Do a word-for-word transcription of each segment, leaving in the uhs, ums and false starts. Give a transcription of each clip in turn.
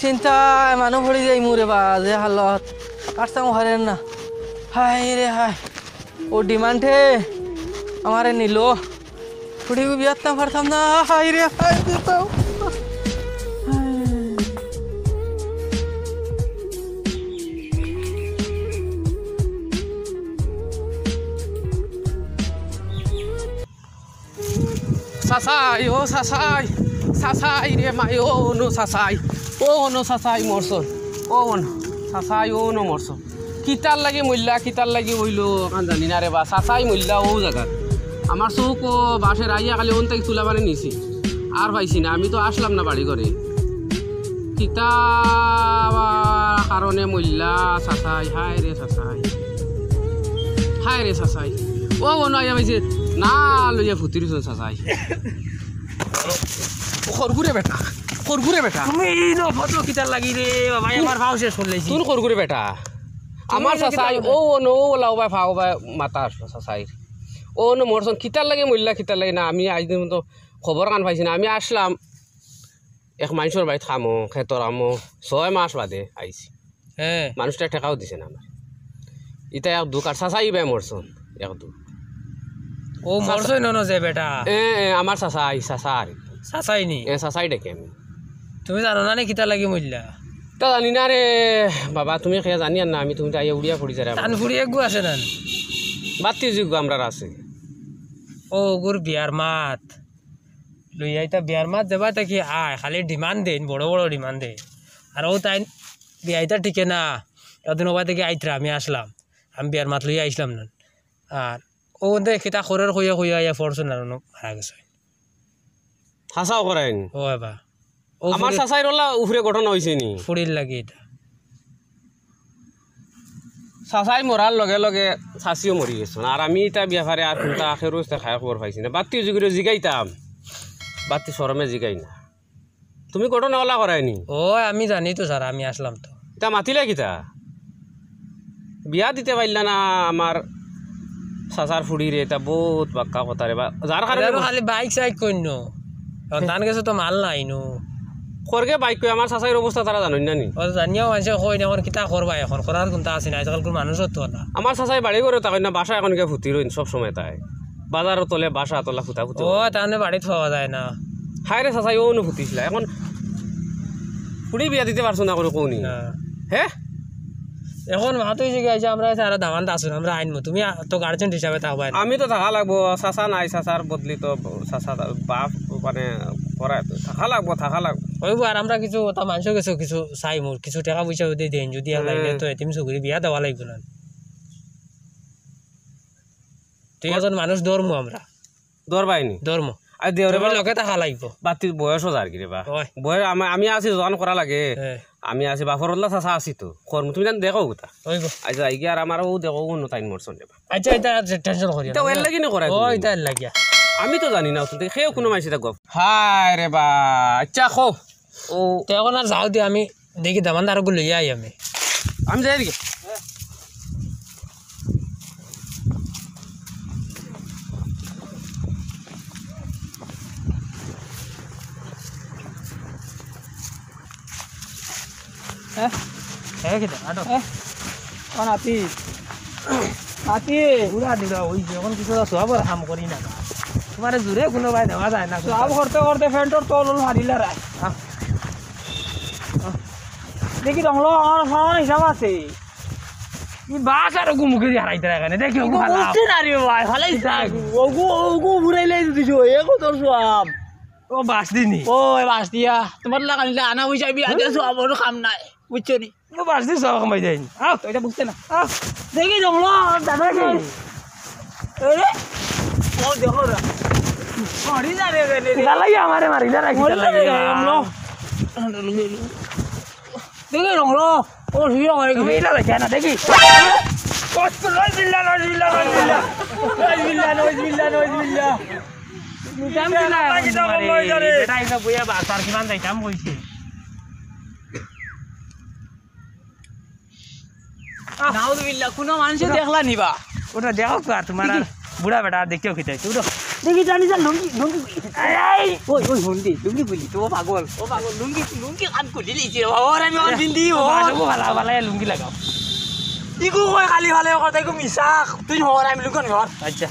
চিন্তায় মানু পড়ি যাইমু রে বা, যে হালত। আর চাও হারের না। হায় রে হায়। ও ডিমান্ডে আমারে নিল। ফুড়ি বিয়াত না পারতাম না। হায় রে হায়, যে চাও। চাচাই, ও চাচাই, চাচাই রে মাই, ও অনো চাচাই, ও অনো চাচাই মরছইন, ও অনো চাচাই, ও অনো মরছইন। কিতার লাগি মইল্লা, কিতার লাগি অইলো, অখান জানি না রে বা। চাচাই মইল্লা অউ জাগাত। আমার চউখো বাঁশর আইয়া খালি অন থাকি তুলা পানি নিছি, আর পাইছি না। আমি তো আছলাম না বাড়ি ঘরে। কিতা কারণে মইল্লা চাচাই, হায় রে চাচাই, হায় রে চাচাই। ও অনো আইয়া পাইছে, না লইয়া ফুতি রইছইন চাচাই। খরগুরে বেটা, খরগুরে বেটা। তুমি ই নফত কিতার লাগি রে বাবা, আমার পাও শেষ করিলাইছি। তুই খরগুরে বেটা। আমার চাচাই, ও অনো, ও লাও ভাই, ফাও ভাই, মাথা আসলো চাচাই। ও অনো মরছইন, কিতার লাগি মইল্লা, কিতার লাগি না, আমি আইজ দিন তো খবর কান পাইছি না। আমি আছলাম এক মানষর বাড়িত কামো, খেতর কামো, ছয় মাস বাদে আইছি। হ্যাঁ। মানুষটায় টেকাও দিছে না আমারে। ইটা এক দুখ, আর চাচাই ভাই মরছইন, এক দুখ। ও চাচা- মরছইন অনো যে বেটা। এ, এ, আমার চাচাই, চাচা আর কি। চাচাই নি? এ, চাচাই ডাকি আমি। তুমি জানো না নি কিতা লাগি মইল্লা? তা জানি না রে বাবা, তুমি কে জানি আর না আমি, তুমি তো আইয়া উড়িয়া পড়ি যারে আমার। তান ফুড়ি এগু আছে না? বাত্তি যোগ্য আমরার আছে। ও, অগুর বিয়ার মাত। লইয়া ইতা বিয়ার মাত যেবা থাকি আয়, খালি ডিমান্ড দেইন, বড় বড় ডিমান্ড দেইন। আর ও তাইন বিয়া ইতা টিকে না, এদিন ওবা থাকি আইতরা, আমি আছলাম, আমি বিয়ার মাত লইয়া আইছলাম না। আর ও দে কিতা করের কইয়া কইয়া আইয়া পড়ছইন আর অনো মারা গেছইন। হাছাও করেন। ও বাবা। ও আমার ফুড়ি- চাচাইর অলা উপরে ঘটনা অইছে নি? ফুড়ির লাগি ইটা। চাচাই মরার লগে লগে চাচিও মরি গেছইন। আর আমি ইতা ব্যাপারে আর কুনটা আখেরও ইস্তে খায় খবর পাইছি না। বাত্তি জিগিরে জিগাইতাম, বাত্তি শরমে জিগাই না। তুমি ঘটনা অলা করায়নি? ও, আমি জানি তো স্যার, আমি আছলাম তো। ইতা মাতিলে কিতা? বিয়া দিতে পারলা না আমার চাচার ফুড়িরে, ইতা বউত বাক্কা কথা রে বা। যার কারণে এরা তো খালি বাইক সাইক কইন ন। তান গেছে তো মাল নাই নু। খরগে বাইক কই, আমার চাচাইর অবস্থা তারা জানইন না নি? ও জানিয়াও মানষে কইন, অখন কিতা করবা, অখন করার কুনতা আছে না, আইজকালকুর মানুষও তো না। আমার চাচাই বাড়ি ঘরে থাকইন না, বাসা অখন গিয়া ফুতি রইন সব সময় তাই। বাজারর তলে বাসা তলা ফুতা ফুতি। ও, তার মানে বাড়িত পাওয়া যায় না। হায় রে চাচাই, ও নু ফুতিছিলা। অখন ফুড়ি বিয়া দিতে পারছো না করে কওনি। না। হে? অখন মাত অইছে কি, আইছে আমরা সারা দামান দাসুন, আমরা আইনমু। তুমি আ-, তো গার্জেন হিসাবে থাকবায় না। আমি তো থাকা লাগবো, চাচা নাই, চাচার বদলি তো চাচা বাপ মানে করায় তো থাকা লাগবো, থাকা লাগবো। অইবো, আর আমরা কিছু ওটা মানষর গেছে কিছু চাইমু, কিছু টেকা পয়সা যদি দেইন, যদি আর হুম। নাইলে তো এতিম চুকরি বিয়া দেওয়া লাগবো না। তুই একজন মানুষ ধরমু আমরা। ধরবায়নি? ধরমু। আর দেওরে তুমি বা-, লগে থাকা লাগবো। বাত্তির বয়সও যার কি রে বা। ওই। বয়স আমা-, আমি আছি, জোয়ান করা লাগে। হ্যাঁ। আমি আছি, বাপর অলা চাচা আছি তো। কর্ম তুমি জান দেখো কথা। ওই গো। আচ্ছা, আইগি আর আমার ও দেখো, অন্য তাইন মরছইন রে বা। আচ্ছা, ইটা আর টেনশন করিও ইটা না। ওর লাগি নি করায় ও, তুমি? ইটা এর লাগিয়া। আমি তো জানি না, তুমি কেউ কুনু মানষি তা গপ। হায় রে বা, আচ্ছা, কও। ও। তে অখন আর যাও দে, আমি দেখি দামান দারগু লইয়া আই আমি। আমি যাই দেখি। হ্যাঁ? হ্যাঁ, কিতা? আটো। হ্যাঁ? ও নাতি। নাতি। বুড়া দিবা অইছে, অখন কিছু তো সওয়াবর কাম করি না। তুমারে জুরে কুনু বায় দেওয়া যায় না। সওয়াব করতে করতে প্যান্টর তল অল ফাড়িলা রায়। হ্যাঁ। দেখি রংলো আমার ফালান হিসাব আছে। ই বাস আর ওগু মুখে দিয়া হারাইতে রাখে না। দেখি ওগু কিন্তু ফালা। বুঝতে না রে ভাই, ফালাই থাক। ওগু, ওগু ফুরাইলে দিছো, এগো তোর সওয়াব। ও বাস দিনি। ও, এ বাস দিয়া। তুমার লাগা নিলে আনা পয়সা বিয়া দিয়া সওয়াব অনো কাম নাই। বুঝছো নি? ও বাস দি সওয়াব কামাই দেয় নি। আও। তো ইটা বুঝতে না। আও। দেখি রংলো, দাদা কি? এরে? ও দেখো না। মারি যা রে, রে, রে। গালাই আমারে মারি যা রাখি, গালাই। দেখি রংলো। ও, শুয়ে হয়। তুমি ইটা দেখে না, দেখি। ও, নাউজুবিল্লাহ, নাউজুবিল্লাহ, নাউজুবিল্লাহ। নাউজুবিল্লাহ, নাউজুবিল্লাহ, নাউজুবিল্লাহ। নিতাম কি না, কিতা করলো ইটা রে? বেটা, ইটা বইয়া বাজার কিমান যাইতাম কইছে। আহ। নাউজুবিল্লাহ, কুনু মানষে দেখলা নি বা? ওটা দেখো তো, আর তুমার আর দেখি। বুড়া বেটা আর দেখিও কিতা অইছে, উঠো। দেখি জানি যা লুঙ্গি, লুঙ্গি। এই! ওই, ওই, হুন দি, লুঙ্গি খুলি। ও পাগল, ও পাগল, লুঙ্গি, লুঙ্গি কান খুলি লিছি রে বাবা, ওর আমি অখন পিন্দি, ও ওর। বাসে গু ভালা, ভালা, লুঙ্গি লাগাও। ইগু কয় খালি ভালা কথা, ইগু মিছা। তুই হর, আমি লুঙ্গি হর। আচ্ছা।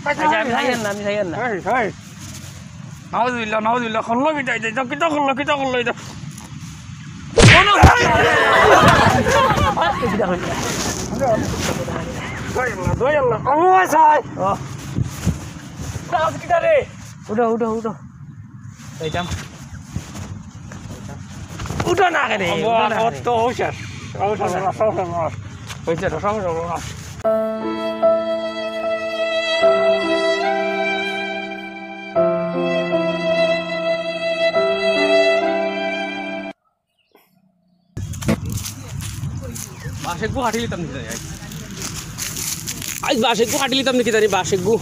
আচ্ছা, আমি যাই না, আমি যাই না। এই, এই। নাউজুবিল্লাহ, নাউজুবিল্লাহ, করলো কিতা, এটা, এটা কিতা করলো, কিতা করলো এটা? দোয়াই আল্লাহ, দোয়াই আল্লাহ। ও, সাই। ও। নাউজ কিতা রে? উঠো, উঠো, উঠো। এইটা। উঠো না কেনে? বাবা, উঠো না অত কেনে? ঔষধ। ঔষধ, ঔষধ, ঔষধ। হয়েছে, ঔষধ, ঔষধ। বাঁশ এগু কাটি লিতাম নি জানি আইজ। আইজ বাঁশ এগু কাটি লিতাম নি কি জানি, বাঁশ এগু।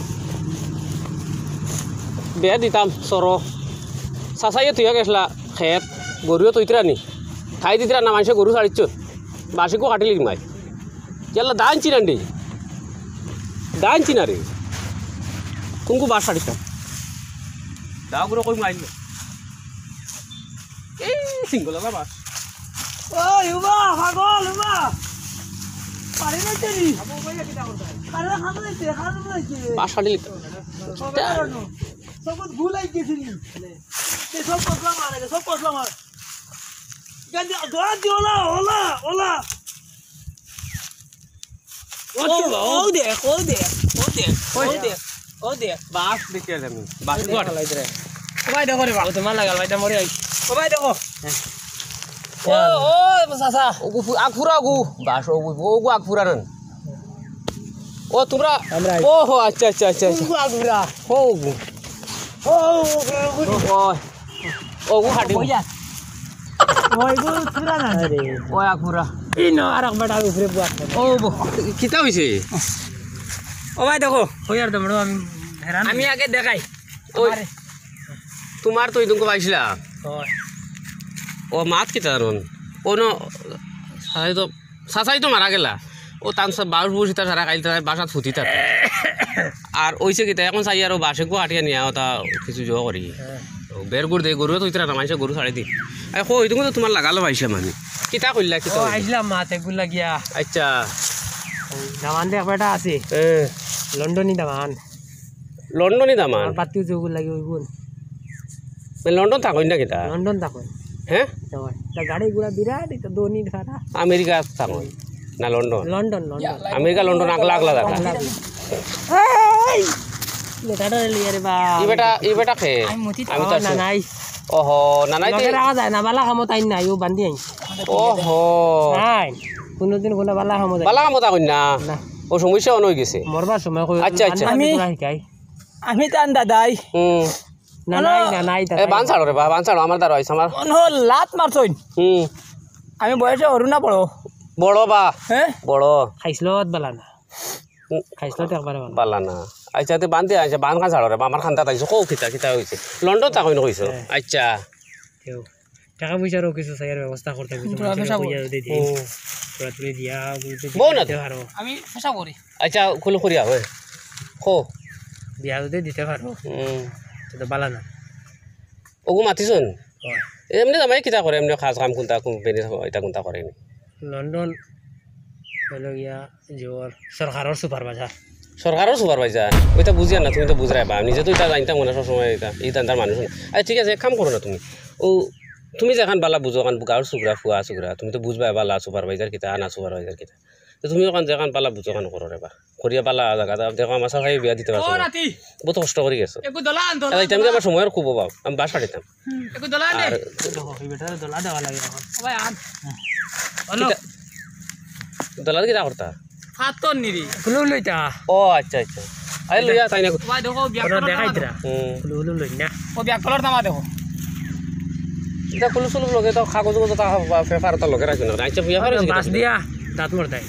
বেয়া দিতাম, সরো। চাচাইয়ে তুইয়া গেছলা খেত, গরুও তুইতরা নি। খাই দিতরা না, মানষে গরু ছাড়িচ্ছ। বাঁশ এগু কাটি লিতাম আইজ। ইয়াল্লা, দান চিনান রে। দান চিনা রে। কুনকু বাঁশ ছাড়িতাম? দাও গুলো কই মাইল। এই সিঙ্গল আলা বাঁশ। ওই, উবা, পাগল, উবা। পারে না তেরি। আরে, খানো দিতে, খানো দিতে। বাঁশ কাটি লিতে। সব গুলাই গেছিলি। এই সব কসলা মার, এই সব কসলা মার। গান দি, গান দি, ওলা, ওলা, ওলা। ও, ও দেখ, ও দেখ, ও দেখ, ও দেখ, ও দেখ। বাঁশ দেখি আর আমি। বাঁশ এই দেখ, গুয়ার। ও ভাই দেখো রে বাবা। ও তোমার লাগাল ভাই, এটা মরে আই। ও ভাই দেখো। ও, ও, চাচা। ওগু ফু-, আগ ফুরা ওগু। বাঁশ ওগু, ওগু আগ ফুরা নন। ও তোমরা। আমরা আই। ও হো, আচ্ছা, আচ্ছা, আচ্ছা, আচ্ছা। ওগু আগ ফুরা। ও ওগু। ও, ও, ও, ও। ও, ও, হাঁটি। ওই যা। ওই গো, থুরা না। আরে। ওই আগ ফুরা। এই ন, আর এক বেটা উপরে বুয়া করে। ও, ব-, কিতা হইছে? ও ভাই, দেখো। ওই আর দমড়ো, আমি হেরান। আমি আগে দেখাই। ওই, আরে। তোমার তো ওই দুঃখ পাইছিলা। ওই। ও, মাত কিতা জানো? ও ন, সাথে তো চাচাই তো মারা গেলা। ও তান সব বাউশ বুশ ইতা সারা খাইল, তার বাসাত ফুতি তার। আর ওইছে কিতা, এখন চাই আরো বাঁশ এগু কাটিয়া নিয়া ওটা কিছু জো করি। হ্যাঁ। ও বের গুড় দে, গরু তো ইতরা না, মানষে গরু ছাড়ি দি। আই কই, তুমি তো তোমার লাগালো পাইছিলাম আমি। কিতা কইলা, কিতা ও, কইলা? আইছিলাম মাত এগুলা গিয়া। আচ্ছা। দামান দে এক বেটা আছে। হ্যাঁ। লন্ডনি দামান। লন্ডনি দামান? আর পাতিও যোগ লাগি ওই গুণ। মানে লন্ডন থাকইন না কিতা? লন্ডন থাকইন। হ্যাঁ? তো, তা গাড়ি ঘোড়া বিরাট, এটা দোনি ধারা। আমেরিকা থাকইন না London? London, London. America, London আগলা আগলা জাগা। আগলা। এই! বেটাটা লিয়া রে বা। ই বেটা, ই বেটা খে? আমি মতি আমি তো থাকইন না আছি। নাই। ওহো, না নাই লগে তে- রাখা যায় না, বালা কামো তাই নাই, ও বান্ধি আইন। ওহো। নাই, কোনোদিন কোনো বালা কামো যায় বালা কামো থাকইন না? না। ও সমস্যা অন হয়ে গেছে। মরবার সময় কই আচ্ছা, আচ্ছা। আমি আমি তোরা শিখাই। আমি তান দাদাই। হুম। না, কোনো নাই, না, নাই, এ, দাদাই। বান ছাড়ো রে বা, বান ছাড়ো, আমার দ্বারা হইছে, আমার কোনো লাত মারছইন। হুম। আমি বয়সে হরু না বড়? বড় বা। হ্যাঁ? বড়। খাইছলত বালা না। হুম। খাইছলত একবারে বালা না। বালা না। আচ্ছা, তে বান দে, আচ্ছা, বান খান ছাড়ো রে বা, আমার খান্দাত আইছো, কও কিতা, কিতা হইছে? লন্ডন থাকইন কইছো? হ্যাঁ। আচ্ছা। কেউ টাকা পয়সারও কিছু চাইয়ার ব্যবস্থা করতে হবে, হুম, তোমার পয়সা কইয়া যদি দিন। হুম। তোরা তুলে দিয়া, ওগুলো তো বউ না দিতে তো? পারো। আমি পেশা করি। আচ্ছা, খুলে করিয়া, ওই। কো? বিয়া যদি দিতে পারো, হুম। তো, তো বালা না। ওগু মাতিছন? হয়। এমনি জামাই কিতা করে, এমনি কাজ কাম কোনটা, কোন বেনে, এটা কোনটা করে নি? লন্ডন হইল গিয়া যে ওর সরকারর supervisor। সরকারর supervisor? ওইটা বুঝিয়ার না, তুমি তো বুঝরায় বা, আমি নিজে তো এটা জানতাম না সবসময়, এটা, এই ধান্দার মানুষ না। আচ্ছা, ঠিক আছে, এক কাম করো না তুমি। ও, তুমি যেখান বালা বুঝো, ওখান গাঁওর সুগরা, ফুয়া সুগরা, তুমি তো বুঝবায় বালা supervisor কিতা, না supervisor কিতা। তো তুমি ওখান যেখান বালা বুঝো, ওখান করো রে বা। করিয়া বালা জাগা, দেখো আমার সাথে বিয়া দিতে পারছো ও না। রাতি। বহুত কষ্ট করি গেছো। একটু দলান, আচ্ছা, দলান, এটা আমি দলান। আমার সময়র খুব অভাব, আমি বাসা দিতাম। হুম, একটু দলান দে। আর দেখো, এই বেটারে দলা দেওয়া লাগে এখন। ও ভাই, আন। হলো। কিতা? দলাল কিতা করতা? ফাতর নিরি। ফুলু লইতা। ও, আচ্ছা, আচ্ছা। আরে লইয়া তাই না। ও ভাই, দেখো, ব্যাগ ওরা কলর দেখাই নামা দিরা। দেখো। হুম। ফুলু ফুলু লই না। ও ব্যাগ কলর নামা দেখো। এটা ফুলু ফুলু লগে তো কাগজ উগজ তা বা পেপার তা লগে রাখি না। আচ্ছা, পেপার আরে হইছে বাস কিতা? দিয়া দাঁত মরতাই।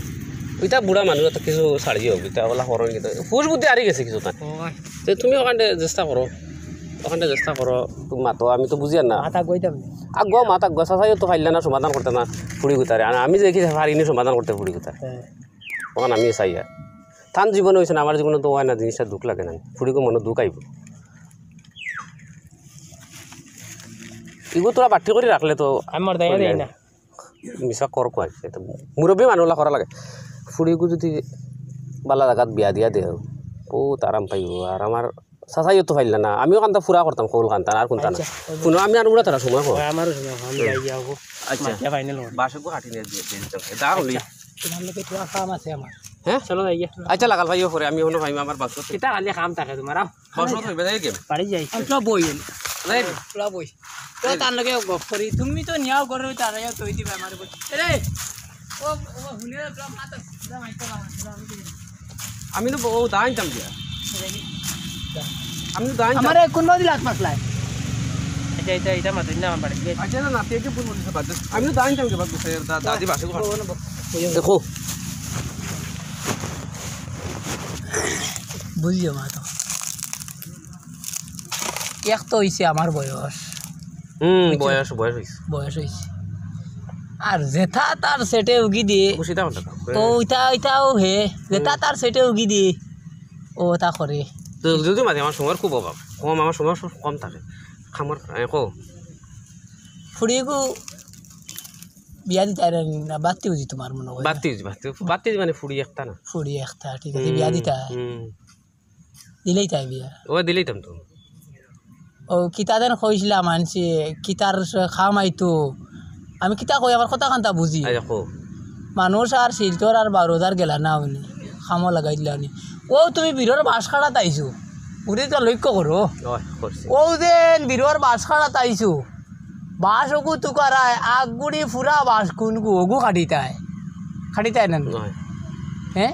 ওইটা বুড়া মানুষ, তো কিছু ছাড়িয়ে হোক, এটা ওলা হরণ কিন্তু। হুশ বুদ্ধি হারিয়ে গেছে কিছু তার। ওই। তে তুমি ওখানে চেষ্টা করো। ওখানে চেষ্টা করো, তুমি মাতো, আমি তো বুঝিয়ার না। মাথা গইতাম না। আগুয়া মাত আগুয়া, চাচাইও তো পারলা না সমাধান করতে না, ফুড়ি গুতারে। আর আমি যে কি পারিনি সমাধান করতে ফুড়ি গুতার। হ্যাঁ। ওখানে আমি চাই আর। তান জীবনে হইছে না, আমার জীবনে তো হয় না, জিনিসটা দুঃখ লাগে না। ফুড়িগো মনে দুঃখ আইব। ইগু তোরা বাট্টি করি রাখলে তো আমি মর দাইয়া দেই না। মিছা কর কয়, ইটা মুরব্বি মানুষ অলা করা লাগে। ফুড়িগু যদি বালা জাগাত বিয়া দিয়া দেও, ও তারাম পাইব। আর আমার চাচাইও তো পাইলা না, আমিও কান্তা ফুরা করতাম, কৌল কান্তা আর কোনটা না। আচ্ছা। শুনো, আমি আর উড়া তারা সময় কর। ওই আমারও সময়, আমি যাই গিয়া হবো। আচ্ছা। মাতিয়া ফাইনাল হবো। বাসক কাটি নিয়ে দিয়ে দিন তো। এটা হলি। আচ্ছা, তোমার লোকে তো কাম আছে আমার। হ্যাঁ? চলো যাই গিয়া। আচ্ছা, লাগাল ভাইও করে, আমি হলো ভাই আমার বাসক। কিতা খালি কাম থাকে তোমার, আও। বাসক তো বেজায় গেম। বাড়ি যাই। আমি সব বই এনে। নাই। পুরা বই। তো তার লগে গপ করি, তুমি তো নিয়াও করো, তার লগে তুই দিবা আমার বই। এরে, ও, ও, হুনে তো মাথা, মাথা, মাথা, আমি তো ও দাইতাম দিয়া। আমি তো দাইতাম। আমারে কোন বাদি লাত মারলাই? এটা, এটা, এটা মাত্র না, আমার বাড়ি গিয়ে। আচ্ছা, না, না, পেটে ভুল বলছে, বাদ দে। আমি তো দাইতাম দিয়া, বাদ দে, দা-, দাদি বাসে ঘর। দেখো। বুঝিও মা তো। এক তো হইছে আমার বয়স। হুম, বুঝছো? বয়স, বয়স হইছে। বয়স হইছে। আর যেটা তার সেটে উগি দিয়ে, ও সেটা হলো না। ও ইটা, ইটাও হে, যেটা হুম। তার সেটে উগি দিয়ে, ও তা করে। তো যদি মাঝে আমার সময় খুব অভাব, কম, আমার সময় সব কম থাকে। খামার, এ, কো। ফুড়িগু বিয়া দিতে আর না, বাত্তি বুঝি তোমার মনে হয়। বাত্তি বুঝি, বাত্তি, বাত্তি মানে ফুড়ি একটা না। ফুড়ি একটা, ঠিক আছে, হুম, বিয়া দিতা। হুম। দিলেই তাই বিয়া। ও দিলেই তাম তো। ও কিতা দেন কইছিলা মানছি, কিতার স-, খাম আইতো। আমি কিতা কই, আমার কথা কান্তা বুঝি। আই দেখো। মানুষ আর শিলচর আর বারো হাজার গেলা না উনি। খামো লাগাই দিলা উনি। ও তুমি বীরর বাস খাড়াত আইছো। উনি তো লক্ষ্য করো। ওই, করছি। ও দেন বীরর বাস খাড়াত আইছো। বাঁশ ওগু তুকারায়, আগগুড়ি ফুরা বাঁশ কুনগু, ওগু খাটিতায়। খাটিতায় না? নয়। হ্যাঁ?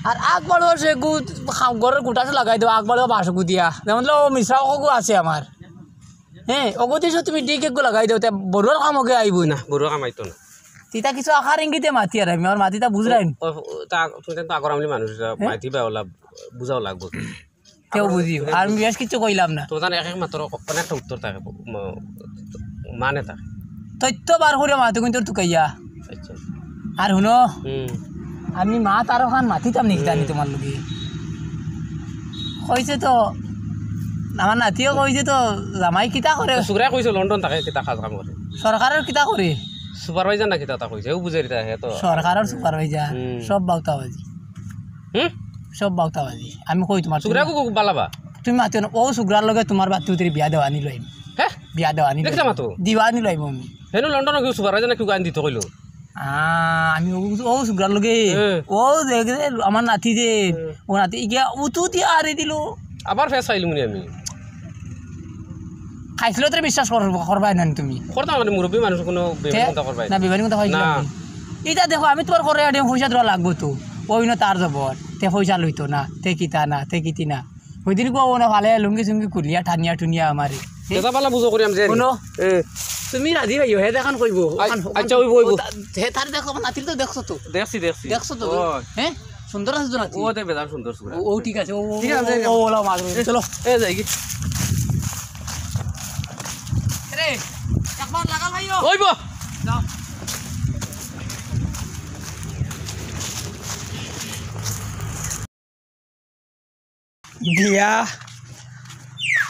আর আগবারও সে গু, খা-, ঘরের কুটাসে লাগাই দেও, আগবারও বাঁশ ওগু দিয়া। যেমন লো, মিশ্রা ওগু আছে আমার। হ্যাঁ, ওগু দিয়ে তুমি ডিগ এগু লাগাই দেও, তে বড়ুয়ার কাম ওকে আইবো না। না, বড়ুয়া কাম আইতো না। তিতা কিছু আকার ইঙ্গিতে মাতি আর আমি, আমার মাতিতা বুঝরাই। ও, ও, তা, তুমি তো আগর আমলি মানুষ, হ্যাঁ? মাতি বা ওলা বুঝাও লাগবো। তেও বুঝিও। আর আমি বেশ কিছু কইলাম না। তো জানো, এক এক মাত্র অনেকটা উত্তর থাকে, ম-, মানে থাকে। তথ্য বার করে মাতো কিন্তু তুকাইয়া। আচ্ছা। আর হুনো, হুম। আমি মা তারও খান মাতিতাম নি জানি হুম। তোমার লগে। কইছে তো, আমার নাতিও কইছে তো, জামাই কিতা করে? তো সুগরা কইছে লন্ডন থাকে, কিতা কাজ কাম করে? সরকারের কিতা করে? সুপারভাইজার না কিতা তা কইছে, ও বুঝে দিতা হে তো। সরকারের সুপারভাইজার, হুম। সব বাউতাবাজি। হুম? সব বাউতাবাজি। আমি কই তোমার সুগরা তুমি, কো বালাবা? তুমি মাতিও না, ও সুগরার লগে তোমার বাত্তি উতরি বিয়া দেওয়া নিল আমি। হ্যাঁ? বিয়া দেওয়া নিল। দেখতে মাতো। দিওয়া নিল আমি। হেনু লন্ডন কেউ সুপারভাইজার না কেউ গান দিতে কইলো। আ, আমি ও, ও সুগরার লগে। হ্যাঁ। ও দেখ রে, আমার নাতি যে, হ্যাঁ। ও নাতি গিয়া উতু দিয়া আরে দিল। আবার ফেস পাইলি মুনি আমি। খাইছিল তোরে বিশ্বাস কর-, করবায় না তুমি। করতাম মানে মুরব্বী মানুষ কোনো তে-, বেমানি কথা করবায় না, না। বেমানি কথা খাইছিল না। আমি। ইটা দেখো, আমি তোমার করে আড়ে পয়সা দেওয়া লাগবো তো। ওই না তার জবর। তে পয়সা লইতো না, তে কিতা না, তে কিতি না। ওই দিন গো, ওনা ফালে লুঙ্গি চুঙ্গি খুলিয়া, টানিয়া টুনিয়া আমারে। হে? এটা বালা বুঝো করি আমি জানি। শুনো, এ। তুমি রাজি ভাইও, হে দেখান কইবো। আ-, ওখান, ওখান আচ্ছা, ওইবো, ওইবো। ও তা-, হে তার দেখো, আমার নাতির তো দেখছো তো। দেখছি, দেখছি। দেখছো তো? ওই। হে? সুন্দর আছে তো নাতি? ও, তে বেজান সুন্দর সুরা। ও, ও ঠিক আছে, ও, ও, ঠিক আছে, ও, ঠিক আছে। ও, ওলা মাছ রয়েছে। এ, চলো। এ, যাই কি? রে, একবার লাগা ভাইও। ওইবো। যাও। বিয়া,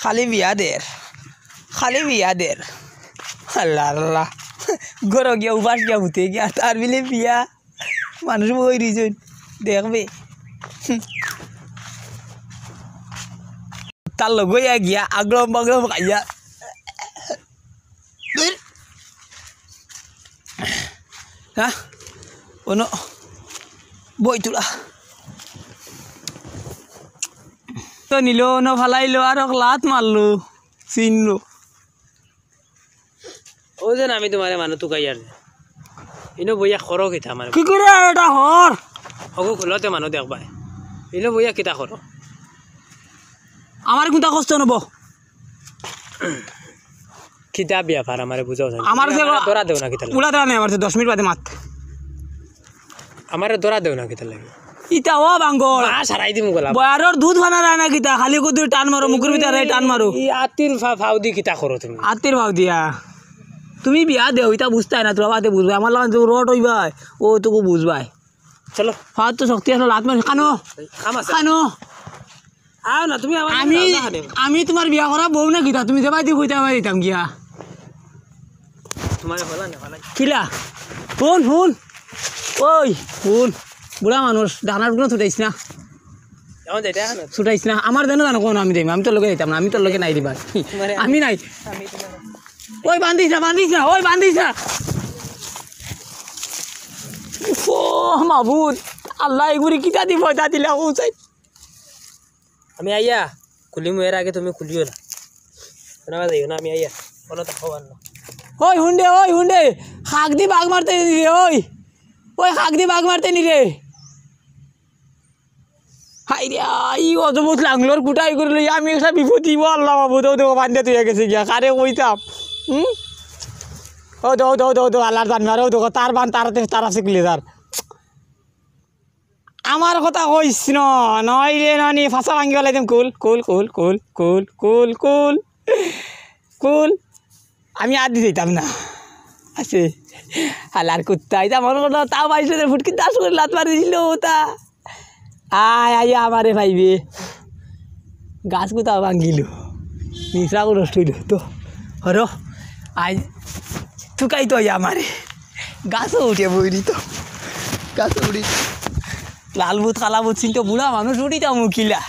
খালি বিয়া দের, খালি বিয়া দের। আল্লাহ, আল্লাহ। ঘরো গিয়া উপাস গিয়া ভূতে গিয়া তার বিলে বিয়া। মানুষ বই রইছইন, দেখবে। তার লগে গিয়া আগলম বাগলম খাইয়া। ধুর। হ্যাঁ? অনো বই তুলা। তো নিল, অনো ফালাইলো, আর এক লাত মারলো, চিনলো। ও যেন আমি তোমারে মানু তুকাইয়ার। ইনো বইয়া করো কিতা আমার? কি করে এটা হর? হগু খুলতে মানু দেখবায়। ইনো বইয়া কিতা করো? আমার কোনটা কষ্ট নব? কিতা ব্যাপার আমারে বুঝাও চাই। আমার তুমি যে আমারে ধরা দেও না কিতা লাগে? উলা ধরা নাই, আমার যে দশ মিনিট বাদে মাত। আমারে ধরা দেও না কিতা লাগে? ইতা ও বাঙ্গর। মা সারাই দিমু গলা। বয়ারর দুধ বানা যায় না কিতা? খালি কুদুর টান মারো, মুখের ভিতরে টান মারো। ই আতির ফা-, ফাউদি কিতা করো তুমি? আতির ফাউদিয়া। তুমি বিয়া দেও, ইতা বুঝতায় না, তোরা বাদে বুঝবায়। আমার লাগান যে রড হইবায়, ও তোকে বুঝবায়। চলো। ফাত তো শক্তি আছে, লাত মারি। কানো? কাম আছে। কানো? আও না, তুমি আমার আমি, সামনে আও না, আমি তোমার বিয়া করা বউ না কিতা? তুমি যে বাদি কইতে আমার দিতাম গিয়া। কিলা? হুন, হুন। ওই, হুন। বুড়া মানুষ, ডানার গুলো ছুটাইস না। ছুটাইস না। আমার দেনো জানো কোন আমি দেইমু, আমি তোর লগে যাইতাম না, আমি তোর লগে নাই দিবা। আমি নাই। ওই বান্ধিস না, বান্ধিস না, ওই বান্ধিস না। ও মাবুদ, আল্লাহ এগুলি কিতা দি পয়দা দিলা ও চাই। আমি আইয়া খুলিমু, এর আগে তুমি খুলিও না। শোনা যাইও না, আমি আইয়া। বলো তো খবর না। ওই হুন্ডে, ওই হুন্ডে, হাক দি বাঘ মারতে নি রে, ওই। ওই হাক দি বাঘ মারতে নি রে। হাই রে, আই অজবুত লাংলোর কুটাই করে লই, আমি একটা বিপদ দিব, আল্লাহ মাবুদ, ও দেখো বান্ধে তুই গেছে গিয়া, কারে কইতাম? হুম? ও দো, দো, দো, দো, আল্লাহর জান মারে, ও দেখো, তার বান, তার, তার আছে কিলে তার। আমার কথা কইস ন, নইলে ননি ফাঁসা ভাঙ্গি গেলাই দিম। কুল, কুল, কুল, কুল, কুল, কুল, কুল, কুল। আমি আর দিতে দিতাম না। আছে। হালার কুত্তা, এটা মনে করো, তাও বাইশ ফুটকি দাস করে লাত মারি দিল ওটা। আয়, আয়, আমারে পাইবে। গাছ কোথাও ভাঙ্গিল। মিশ্রা করে নষ্ট হইল। তো, হরো, আয়, তুকাই তো আয় আমারে। গাছও উঠে বইরি তো। গাছও উঠি। লাল বুত, কালা বুত, চিনতে বুড়া মানুষ উঠি যাও মুখিলা।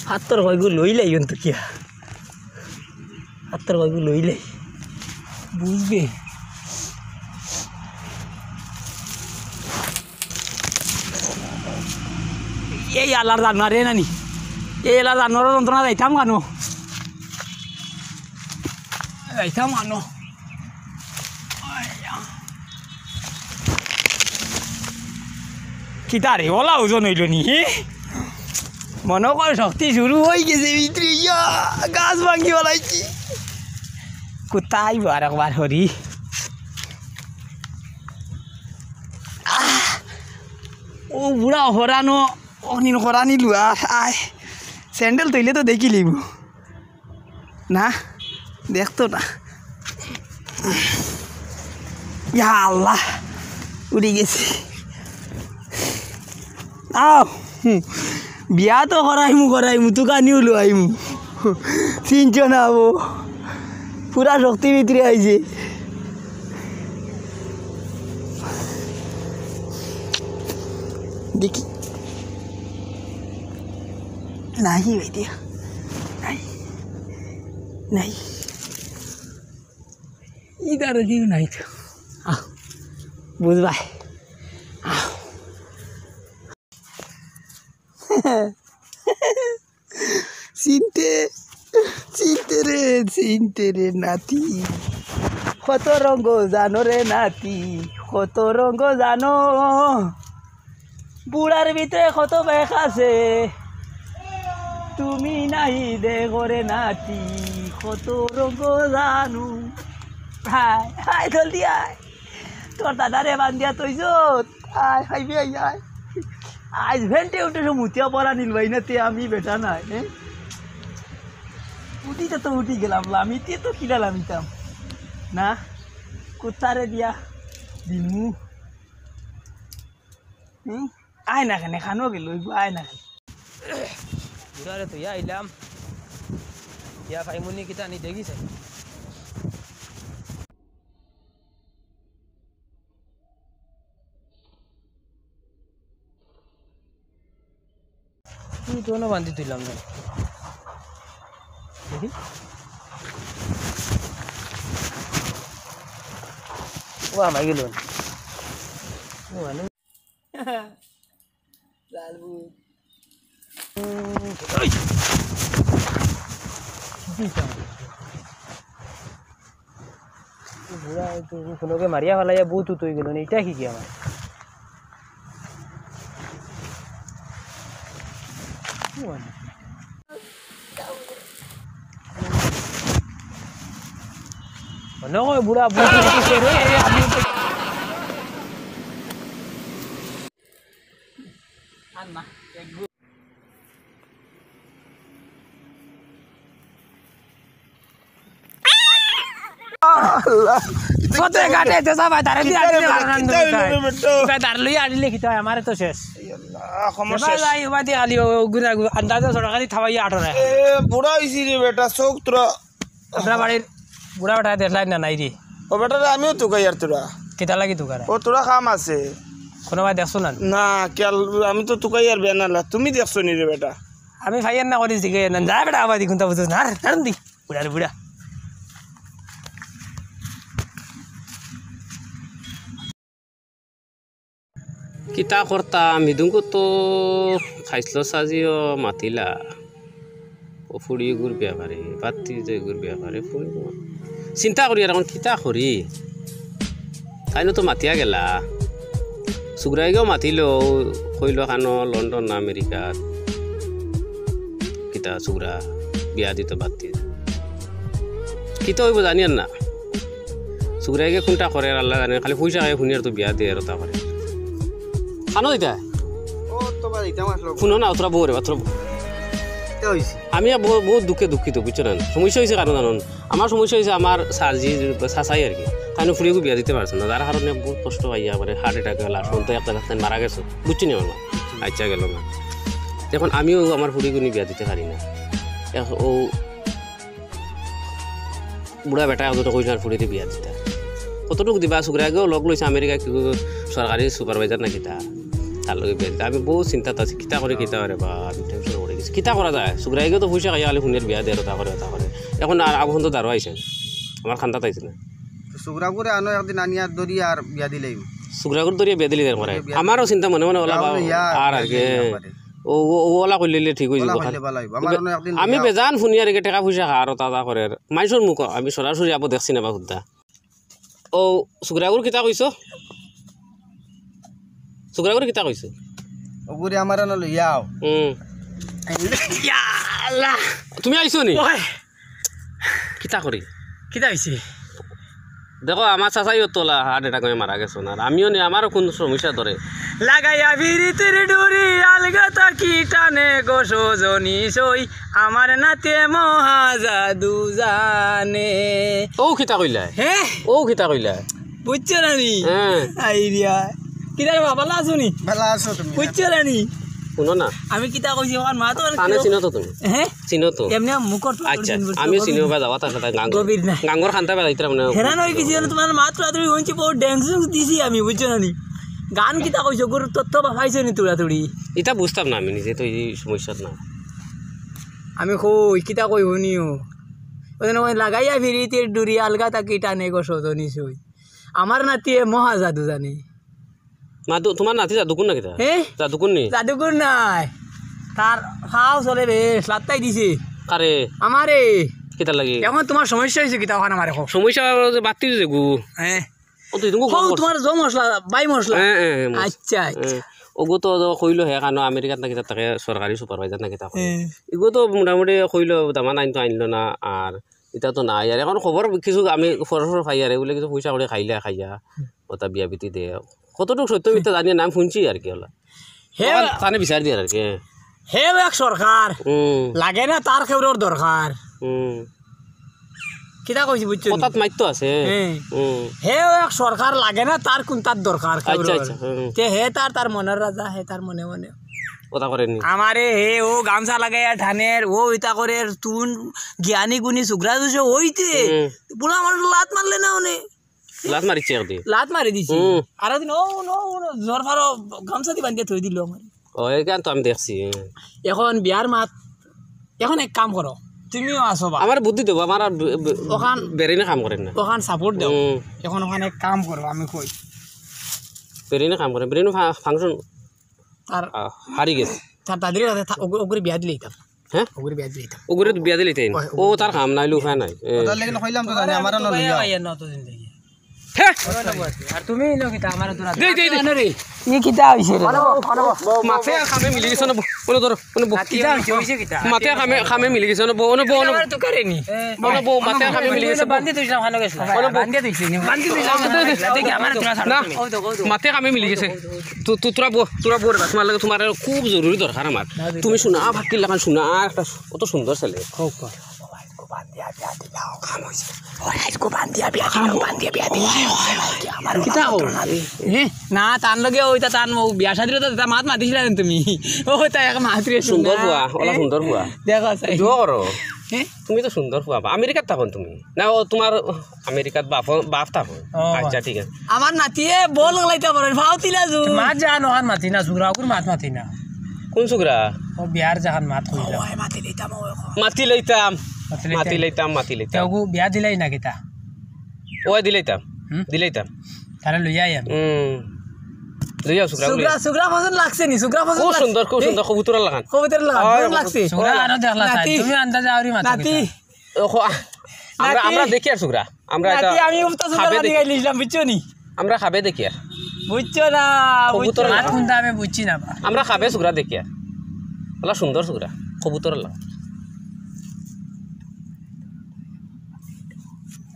হাত্তর কয়গু লইলাই অন্ত কিয়া। হাত্তর কয়গু লইলাই। বুঝবে। এই আল্লাহর জানোয়ার রে নানি। এই আল্লাহর জানোয়ারের যন্ত্রণা যাইতাম কেন? যাইতাম কেন? কিতা রে, ওলা ওজন হইল নি, হে? মনে কর শক্তি শুরু হয়ে গেছে ভিতরে, ইয়া, গাছ ভাঙ্গি ফেলাইছি। কোথায় আইব আর একবার হরি? আহ! ও বুড়া হরানো, অনিল হরানি লুয়া, আয়। স্যান্ডেল তৈলে তো দেখি লিব। না, দেখতো না। ইয়া আল্লাহ, উড়ি গেছে। আও, হুম, বিয়া তো করাইমু, করাইমু, তুকানিও লুয়াইমু। চিনছ না ও, পুরা শক্তি ভিতরে আইছে। দেখি। নাই, ওই দিয়া। নাই। নাই। ইদারে দিও নাই তো। আহ, বুঝবাই। আহ। চিনতে, চিনতে রে, চিনতে রে নাতি। কত রঙ জানো রে নাতি, কত রঙ জানো। বুড়ার ভিতরে কত বেশ আছে, তুমি নাই দেখো রে নাতি, কত রঙ জানো। হায়, হায়, জলদি আয়। তোর দাদারে বান্ধিয়া তৈছত। আয়, হায় বে, আয়, আয়। আইজ ভেন্টে উঠে সব মুতিয়া পড়া নিল ভাই না, তে আমি বেটা নাই, হ্যাঁ? উঠিতে তো উঠি গেলাম, লামিতে তো কিলা লামিতাম। না, কুত্তারে দিয়া দিমু। হুম? আয় না কেনে, খানো গেল, ওই আয় না কেনে। বুড়ারে তো ইয়া আইলাম। ইয়া ভাই মুনি কিতা নি দেখিছে? তুই তো না বান্ধি তুইলাম না। দেখি। ও আমার গেল। ও মানে। লালবু। এই। কি কাম? বুড়া তো কোনোকে মারিয়া ফালাইয়া বহুত উতই গেল না, এটা কি কি আমার? মনে হয় বুড়া বহুত উতই গেল রে, আমি তো আর না, এক গু- আল্লাহ। কত ঘাটে তো সব তারে দিয়ে কিতা রে আনলে বেটা, ভালো কিতা হইলো রে বেটা? তাই তার লই আনলে কি তাই আমারে তো শেষ। এই আল্লাহ, ক্ষমা এবার শেষ। যাই, উবাদি খালি ও গুনা গু-, আন্দাজে সরকারি থাবাই আটরে। এ, বুড়া হইছি রে বেটা, চোখ তোরা। আমরা বাড়ির বুড়া বেটা দেখলাই না নাই রে। ও বেটা রে, আমিও তুকাইয়ার তোরা। কিতা লাগি তুকারা? ও তোরা কাম আছে। কুনু বায় দেখছো না? না, কিয়াল, আমি তো তুকাইয়ার বেনালা। তুমি দেখছো নি রে বেটা? আমি ফাইয়ার না করি জিগাইয়ার না। যা বেটা, আবার দেখুন তা বুঝছ না। আর, আর দি। বুড়া রে বুড়া। কিতা করতাম, ইদুঙ্গু তো খাইছলো সাজিও মাতিলা। ও ফুড়ি এগুর ব্যাপারে, বাত্তি যে এগুর ব্যাপারে, ফুড়ি এগুর। চিন্তা করি আর এখন কিতা করি? তাইন তো মাতিয়া গেলা। সুগ্রাইগেও মাতিল, কইল কানো লন্ডন না আমেরিকাত। কিতা সুগ্রা বিয়া দিত বাত্তি। কিতা অইবো জানিয়ার না। সুগ্রাইগে কুনটা করে আর আল্লায় জানে, খালি পয়সা খায় হুনিয়ার তো বিয়া দেয় আর তা করে। কানো দিতা? ও তো বা দিতাম আসলো। হুনো না, তোরা বউ রে, তোরা বউ। কিতা অইছে? আমি আর বউ-, বহুত দুঃখে দুঃখিত, বুঝছো না? সমস্যা অইছে কানো জানো না? আমার সমস্যা অইছে আমার সার্জি, চাচাই আর কি। তাইন ফুড়িগু বিয়া দিতে পারছে না, যার কারণে বহুত কষ্ট পাইয়া, মানে, heart attack গেলা, সন্ত একটা গাছ মারা গেছে, বুঝছো নি আমার মা? আচ্ছা, গেল না। এখন আমিও আমার ফুড়িগু নি বিয়া দিতে পারি না। এখ-, ও বুড়া বেটা একজনে কইছে আর ফুড়িরে বিয়া দিতা। কতটুক দিবা? সুগ্রাইগেও লগ লইছে আমেরিকা, কি সরকারি supervisor নাকি তা, তার লগে বিয়া দিতা। আমি বহুত চিন্তাত আছি, কিতা করি, কিতা করে বা, আমি tension পড়ি গেছি। কিতা করা যায়? সুগ্রাইগেও তো পয়সা খাইয়া খালি হুনিয়ার বিয়া দেয়, তা করে, তা করে। এখন আর আবু তো দারো আইছে, আমার খান্দাত আইছে না। তো সুগ্রাগুরে আনো একদিন আনিয়া ধরি আর বিয়া দিলেই। সুগ্রাগুর ধরিয়া বিয়া দিলে করে। বিয়া আমারও চিন্তা মনে মনে ওলা বিয়া বা-, হইলে আর আর আর কি। বিয়া হইলে পারে। ও, ও, ও ওলা করলে ঠিক হয়ে ওলা যাবো। করলে ভালো হইবো। আমার অনো একদিন আমি বিয়া বেজান হুনিয়ার এগে টেকা পয়সা খার ও তাজা করে। মাইনষর মুখ আমি সরাসরি আবো দেখছি না বা হুদ্দা। ও, সুগ্রাগুর কিতা কইছো? সুগ্রাগুর কিতা কইছো? ওগুরে আমার অনো লইয়াও। হুম। ইয়া আল্লাহ। তুমি আইছো নি? ওই। কিতা করি? কিতা অইছে? দেখো, আমার চাচাইও তোলা heart attack অইয়া মারা গেছে না। আর আমিও নি, আমারও কুন সমস্যা ধরে। লাগাইয়া পিরিতির ডুরি আলগা থাকি টানে গো সজনী সই, আমার নাতে মহা জাদু জানে। ও কিতা কইলা? হে? ও কিতা কইলা? বুঝছো না নি? হ্যাঁ। আইডিয়া। কিতা রে বাবা, ভালা আছো নি? ভালা আছো তুমি? বুঝছো না নি? হুনো না। আমি কিতা কইছি, ওখান মা তো আর তানে কিরকম চিনো তো তুমি? হ্যাঁ? চিনো তো? এমনি মুখর তো আচ্ছা, কঠিন বুঝছো, আমিও গভীর চিনি না। বা যাওয়া তার সাথে গাঙ্গ-, গভীর না। গাঙ্গর খান্তা বেড়াইতাম না। হেরান হয়ে গেছি, যেন তোমার মাত্র তুমি হুনছি, বহুত dance দিছি আমি, বুঝছো না নি? গান কিতা কইছো, গুরু তত্ত্ব বা পাইছো নি তুড়া তুড়ি? এটা বুঝতাম না আমি নিজে, তো এই সমস্যা না। আমি কই, কিতা কই হুনিও। ওই জন্য ওই লাগাইয়া পিরিতির ডুরি আলগা থাকি টানে গো সজনী সই। আমার নাতিয়ে মহা জাদু জানে। মাদু, তোমার নাতি জাদুকুর না কিতা? হে? জাদুকুর নি? জাদুকুর নায়। তার খাও চলে বেশ, লাত্তাই দিছে। কারে? আমারে। কিতার লাগি? এখন তোমার সমস্যা হইছে কিতা ওখানে আমারে কও? সমস্যা হলো যে বাত্তি দিছে গু। হ্যাঁ। ও তো ইদুঙ্গু কও, কও। তোমার জো মশলা, বাই মশলা। হ্যাঁ, হ্যাঁ, হ্যাঁ, মশলা। আচ্ছা, আচ্ছা। হ্যাঁ। ওগু তো, তো কইলো হে কানো আমেরিকাত না কিতা থাকে সরকারি supervisor না কিতা করে। হ্যাঁ। ইগু তো মোটামুটি কইলো দামান আইন তো আইনলো না আর ইতা তো নাই। আর এখন খবর কিছু আমি ফরফর পাই আর এগুলো কিছু পয়সা করে খাইলে খাইয়া, ওটা বিয়া বিতি দে। কতটুকু সত্য মিথ্যা জানি না, আমি শুনছি আর কি ওলা। হে ওখান তানে বিচার দিয়ে আর কি। হে এক সরকার। হুম। লাগে না তার কেউরর দরকার। হুম। কিতা কইছি বুঝছো নি? কথাত মাইত্য আছে। হ্যাঁ। হুম। হে এক সরকার লাগে না তার কোন তার দরকার আচ্ছা, কেউরর। আচ্ছা, হুম। তে হে তার, তার মনের রাজা, হে তার মনে মনে। কথা করেনি। আমারে হে ও গামছা লাগাইয়া টানের, ও ইতা করে তুন জ্ঞানী গুণী সুগ্রা দুষে হইতে। হুম। বুড়া আমার লাত মারলে না উনি। লাত মারিছে একদিন। লাত মারি দিছে। হুম। আর একদিন ও, ও, ও, ও, জ্বর ফারো গামছা দি বান্ধিয়া থই দিল আমার। ও, এই গান তো আমি দেখছি। এখন বিয়ার মাত, এখন এক কাম করো, তুমিও আসো বা। আমার বুদ্ধি দেবো, আমার আর বে-, বে-, ওখান বেরেনে কাম করেন না। ওখান support দেও। হুম। এখন ওখানে এক কাম করো, আমি কই। বেরেনে কাম করেন, বেরেনে ফা-, function তার আহ, হারি গেছে। তার দাদির কাছে থা-, ওগু-, ওগুরে বিয়া দিলে দিতাম। হ্যাঁ? ওগুরে বিয়া দিলে দিতাম। ওগুরে বিয়া দিলে দিতাম। ওই, ও, ওগুরে তার কাম নাই, উপায় নাই। এ। ওটার লেগে কইলাম তো জানি, আমার না লইয়া। হ্যাঁ? আর তুমি ইনো কিতা আমার তোরা দেই, দেই, দেই। জানো রে? ই কিতা হইছে রে? মাতে আর কামে মিলি গেছে না, বউ। ওনো ধরো, ওনো বউ। কিতা হইছে, হইছে কিতা? মাতে আর কামে, কামে মিলি গেছে না, বউ। ওনো বউ, ওনো। আমার তো করেনি। ওনো বউ, মাতে আর কামে মিলি গেছে, বউ। বান্ধি তুইছিলাম, খানো গেছিলাম। ওনো বউ। বান্ধি তুইছিলাম। দেখি, আমার তোরা না। মাতে কামে মিলি গেছে। তু-, তু-, তোরা বউ, তোরা বউ রে, তোমার লাগে, তোমার খুব জরুরি দরকার আমার। না, তুমি শোনা, ভাগ্যির লাখান শোনা, আর একটা কত সুন্দর ছেলে। কও, কও। ও, আইজকু বান্ধিয়া বিয়া দিলাও, কাম হইছে। ও, আইজকু বান্ধিয়া বিয়া দিলাও, বান্ধিয়া বিয়া দিলাও। ওই, ওই, ওই। কি আমার কিতা কথা কও? না রে। হে? না, তার লগে ওইটা তার মৌ-, বিয়া শাদির তো তা মাত মাতিছিলা না তুমি। ও, তাই এক মাত রে সুন্দর শোনা। বুয়া, ওলা এ? সুন্দর বুয়া। দেখো, চাই। দোয়া করো। তুমি তো সুন্দর ফুয়া বা। আমেরিকাত থাকো নি তুমি? না, ও তুমার আমেরিকাত বাপ, বাপ থাকো। ও, আচ্ছা, ঠিক আছে। আমার নাতিয়ে বল গলাইতা পারে, ফাও তিলা জু। মাত জানো, আর মাতি না, সুগরা ওগুর মাত মাতি না। কোন সুগরা? ও বিয়ার জাহান মাত কইলা। ওই মাতি লইতাম, ওই কো। মাতি লইতাম। মাতি লইতাম। মাতি লইতাম, মাতি লইতাম। তে ওগু বিয়া দিলাই না কিতা? ওই দিলাইতাম। হুম? দিলাইতাম। তারে লইয়া আই আমি। হুম। লইয়া আও সুগরা, সুগরা, লইয়া আও। সুগরা পছন্দ লাগছে নি? সুগরা পছন্দ খুব লাগছে। সুন্দর, খুব এই, সুন্দর, কবুতর লাখান। কবুতর লাখান, ওই, পছন্দ লাগছে। সুগরা আরো দেখলা চাই। নাতি। তুমি আন্দাজে আউরি মাতো নাতি। কিতা? ও, খো-, আ-, আমরা, নাতি। আমরা দেখি আর সুগরা। আমরা এটা নাতি, আমি উল্টা সুগরা খাবে বানাই দেখি। গাইলিছিলাম, বুঝছো নি? আমরা খাবে দেখি আর। বুঝছো না, কবুতর বুঝছো না। মাত কুনটা আমি বুঝছি না বা। আমরা খাবে সুগরা দেখি আর। ওলা সুন্দর সুগরা, কবুতর লাখান।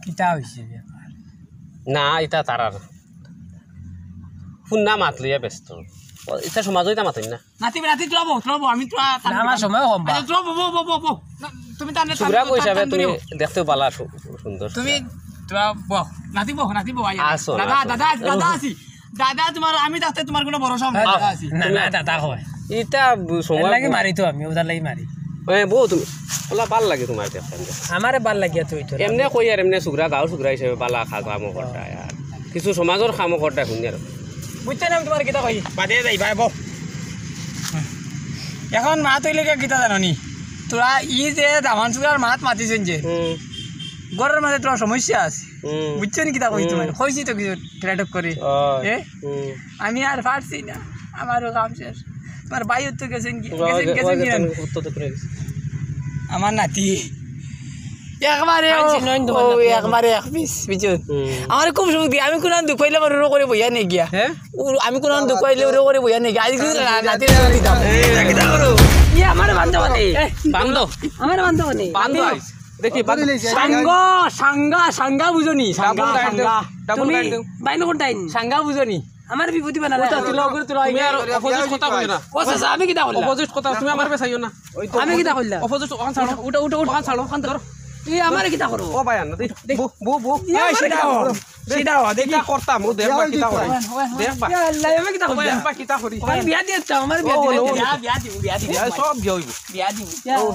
কিতা হইছে ব্যাপার? না, ইতা তারার। হুন্না মাত লইয়া ব্যস্ত। ও, ইতা সমাজও ইতা মাতইন না। নাতি, নাতি, তুলা বও, তুলা বও, আমি তুলা না, আমার সময় কম বা। আচ্ছা, তুলা বও, বও, বও, বও, বও। না, তুমি তানে সুগরা তানে কো হিসাবে তানে তুমি দিও। দেখতেও বালা সু-, সুন্দর। তুমি তুলা বও, নাতি বও, নাতি বও, আইয়া। আসো, দাদা, আসো। দাদা, দাদা আছি। দাদা, তুমার, আমি থাকতে তুমার কুনু ভরসা নাই, আহ, দাদা আছি। না, তুমি না, দাদা কয়। ইতা সময় এর লাগি মারি তো আমি, ওটার লাগি মারি। এ, বউ তুমি, ওলা বালা লাগে তুমার দেখতে। আমারে বালা লাগিয়া তুই তো। এমনে কই আর এমনে সুগরা, গাঁওর সুগরা হিসাবে বালা কাজ কামও করতা আর। কিছু সমাজর কামও করতা হুনি আর। বুঝছো না আমি তুমারে কিতা কই? বাদে যাই, ভাই, বউ। এখন মাত অইলে কিতা জানো নি? তুরা ই যে দামান সুগরার মাত মাতিছইন যে, হুম। ঘরর মাঝে তুরা সমস্যা আছে। হুম। বুঝছো নি কিতা কই হুম। তুমারে? কইছি তো কিছু টেরাটক করি। ওই। এ? হুম। আমি আর পারছি না, আমারও কাম শেষ। তুমার ভাইও তো গেছইন কি? ওই, গেছইন, ওই, গেছইন ওই, কি গেছইন, জানি? উত্তর তো করে গেছে। আমার নাতি। একবারে আনছি, ও, নয়ন দোকান ও, নাতি একবারে এক পিস, বুঝছো? হুম। আমারে খুব সুখ দিয়া, আমি কুনান দুখ পাইলে আমার উড়ো করে বইয়া নেই গিয়া। হ্যাঁ? উ-, আমি কুনান দুখ পাইলে উড়ো করে বইয়া নেই গিয়া। আজ কিন্তু না-, নাতি নাতি দিতাম। এই, এটা কিতা করো? ইয়ে, আমারে বান্ধো মানে। এ, বান্ধো। আমারে বান্ধো মানে। বান্ধো আইস। দেখি, বান্ধো। সাঙ্গা, সাঙ্গা, সাঙ্গা বুঝো নি? সাঙ্গা, ডাবল গাইড দেও, সাঙ্গা। ডাবল তুমি গাইড দেও। বাইনো কোন টাইম? সাঙ্গা বুঝো নি? আমার বিপত্তি বানালে। ওটা তুলা, ওগুলো তুলা, তুমি আর অপোজিট কথা কইও না। ও চাচা, আমি কিতা করলাম? অপোজিট কথা, তুমি আমারে বেসাইও না। আমি কিতা করলাম? অপোজিট, ওখান ছাড়ো। উঠো, উঠো, উঠো। ওখান ছাড়ো, ওখান ধরো। এই আমারে কিতা করো? ও ভাই, আন্না, দেখি। দেখি। বউ, বউ, বউ। এই এই, সিধা সিধা হও। করো। সিধা হও, দেখি। কিতা করতাম, ও দেখবা কিতা করি। ওই, ওই, ওই। দেখবা। ইয়া আল্লাহ, আমি কিতা ও ভাই, করলাম? আব্বা কিতা করি। ওই, বিয়া দিয়ে যাও, আমার বিয়া ও, দিয়ে ও, যাও। ও। বিয়া, বিয়া দিব, বিয়া দিব। বিয়া সব বিয়া হইব। বিয়া দিব। ও,